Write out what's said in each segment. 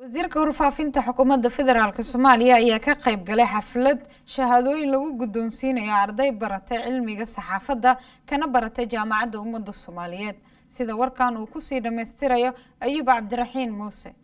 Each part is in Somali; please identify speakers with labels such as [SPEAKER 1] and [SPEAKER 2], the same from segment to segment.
[SPEAKER 1] Wasiirka Warfaafinta Xukuumadda Federaalka Soomaaliya ayaa ka qayb galay xaflad shahaadooyin lagu guddoonsiinayo arday baratay cilmiga saxaafadda kana baratay Jaamacadda Ummadda Soomaaliyeed, sida warkan uu kusii dhammaystirayo Ayuub Cabdiraxiin Muuse.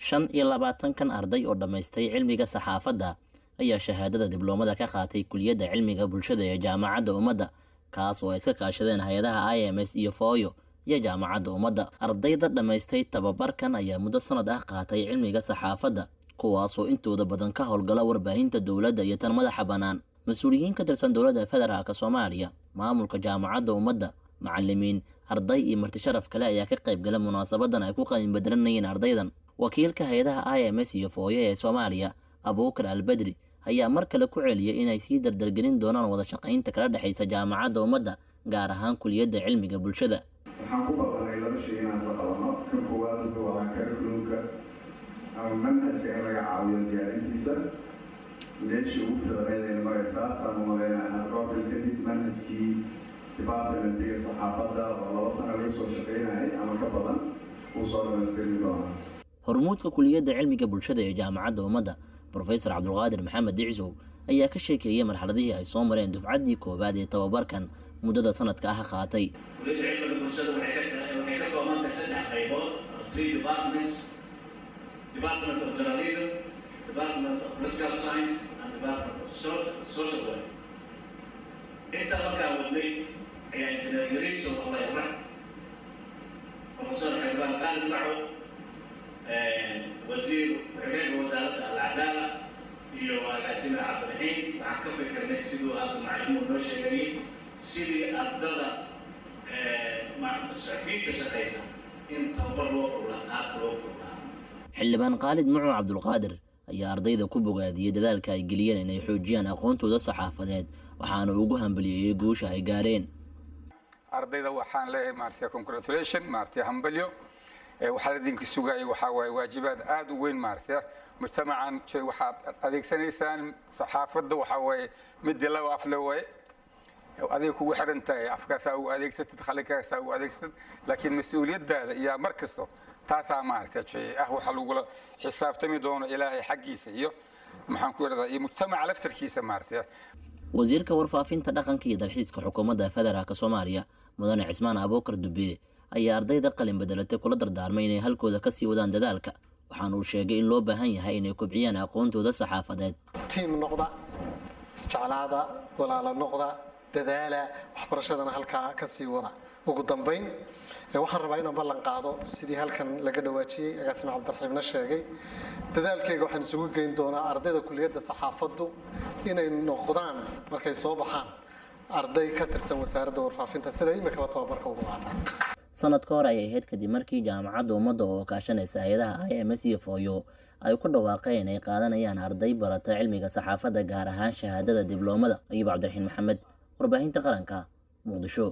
[SPEAKER 2] 25-kan arday oo dhammaystay cilmiga saxaafadda ayaa shahaadada dibloomada ka qaatay Kuliyadda Cilmiga Bulshada ee Jaamacadda Ummadda, kaas oo ay iska kaashadeen hay-adaha IMS iyo FOYO iyo Jaamacadda Ummadda. Ardayda dhammaystay tababarkan ayaa muddo sanad ah qaatay cilmiga saxaafadda, kuwaasoo intooda badan ka howlgala warbaahinta dowladda iyo tan madaxa bannaan. Mas-uuliyiin ka tirsan Dowladda Federaalka Soomaaliya, maamulka Jaamacadda Ummadda, macalimiin, arday iyo marti sharaf kale ayaa ka qayb gala munaasabadan ay ku qalin bedelanayeen ardaydan. Wakiilka hay-adaha IMS iyo FOYO ee Soomaaliya, Abuukar Albedri, ayaa mar kale ku celiyay inay sii dardargelin doonaan wada shaqaynta kala dhexaysa Jaamacadda Ummadda, gaar ahaan Kuliyadda Cilmiga Bulshada.
[SPEAKER 3] Waxaan ku ballanay laba shay inaan isla qabano. Kan koowaad wuxuu ahaa curriculumka ama manhajka in laga caawiyo diyaarintiisa. Meeshii ugu fiicneyd ayna maraysaa saan u malaynaa. Dhowr bil kadib manhajkii departmentiga saxaafadda oo 2 sano laga soo shaqaynayay ama ka badan wuu soo dhamaystirmi doonaa.
[SPEAKER 2] Hormuudka Kuliyadda Cilmiga Bulshada ee Jaamacadda Ummadda, Brofesor Cabdulqaadir Maxamed Dhicisow, ayaa ka sheekeeyey marxaladihii ay soo mareen dufcaddii koowaad ee tababarkan muddada sanadka ah qaatay.
[SPEAKER 4] Kuliyadda Cilmiga Bulshada waxay ka kooban tahay saddex qaybood, three departments: Department of Journalism, Department of Political Science and Department of Social Work. Intaa markaan wadnay ayaa Injineer Yariso, Allah yarxam, Professor Xildhibaan Qaalid Macow, Wasiir Ku-xigeenka Wasaaradda Alcadaala iyo Agaasime Cabdiraxiim, waxaan ka fikirnay siduu hadda macalimuhu noo sheegayay, sidii ardada suxufiyiinta shaqaysa in tababar loo fur lahaa, qaabka loo fur lahaa.
[SPEAKER 2] Xildhibaan Khaalid Mucu Cabdulqaadir ayaa ardayda ku bogaadiyey dadaalka ay geliyeen inay xoojiyaan aqoontooda saxaafadeed, waxaana ugu hambaliyeeyey guusha ay gaareen.
[SPEAKER 5] Ardayda waxaan leeyahay, maaragtay, congratulation, maaragtay, hambalyo. Waxaa idinka sugaya waxaa waaye waajibaad aad u weyn, maaragtay, mujtamacan. Waxaad adeegsanaysaan saxaafadda, waxaa waaye midii laba afle waaye, adiga kugu xiran tahay afkaasaa u adeegsatid, khalinkaasaa u adeegsatid, laakiin mas-uuliyaddaada iyo mar kasto taasaa, maaragtay, ah waxa lagula xisaabtami doono Ilaahay xaggiisa iyo, maxaan ku idhahdaa, iyo mujtamaca laftarkiisa, maaragtay.
[SPEAKER 2] Wasiirka Warfaafinta, Dhaqanka iyo Dalxiiska Xukuumadda Federaalka Soomaaliya, Mudane Cismaan Abuukar Dube, ayaa ardayda qalin bedelatay kula dardaarmay inay halkooda kasii wadaan dadaalka, waxaana uu sheegay in loo baahan yahay inay kobciyaan aqoontooda saxaafadeed.
[SPEAKER 6] Tiim noqda, isjeclaada, walaala noqda, dadaala, waxbarashadana halkaa kasii wada. Ugu dambayn, waxaan rabaa inaan ballan qaado, sidii halkan laga dhawaajiyey, agaasime Cabdiraxiimna sheegay, dadaalkayga waxaan isugu geyn doonaa ardayda kuliyadda saxaafaddu inay noqdaan markay soo baxaan arday ka tirsan Wasaaradda Warfaafinta, sida imikaba tababarka ugu qaataan.
[SPEAKER 2] Sanad ka hor ayay ahayd kadib markii Jaamacadda Ummadda oo kaashanaysa hay-adaha IMS iyo FOYO ay ku dhawaaqeen inay qaadanayaan arday barata cilmiga saxaafadda, gaar ahaan shahaadada dibloomada. Ayuub Cabdiraxiin Maxamed, Warbaahinta Qaranka, Muqdisho.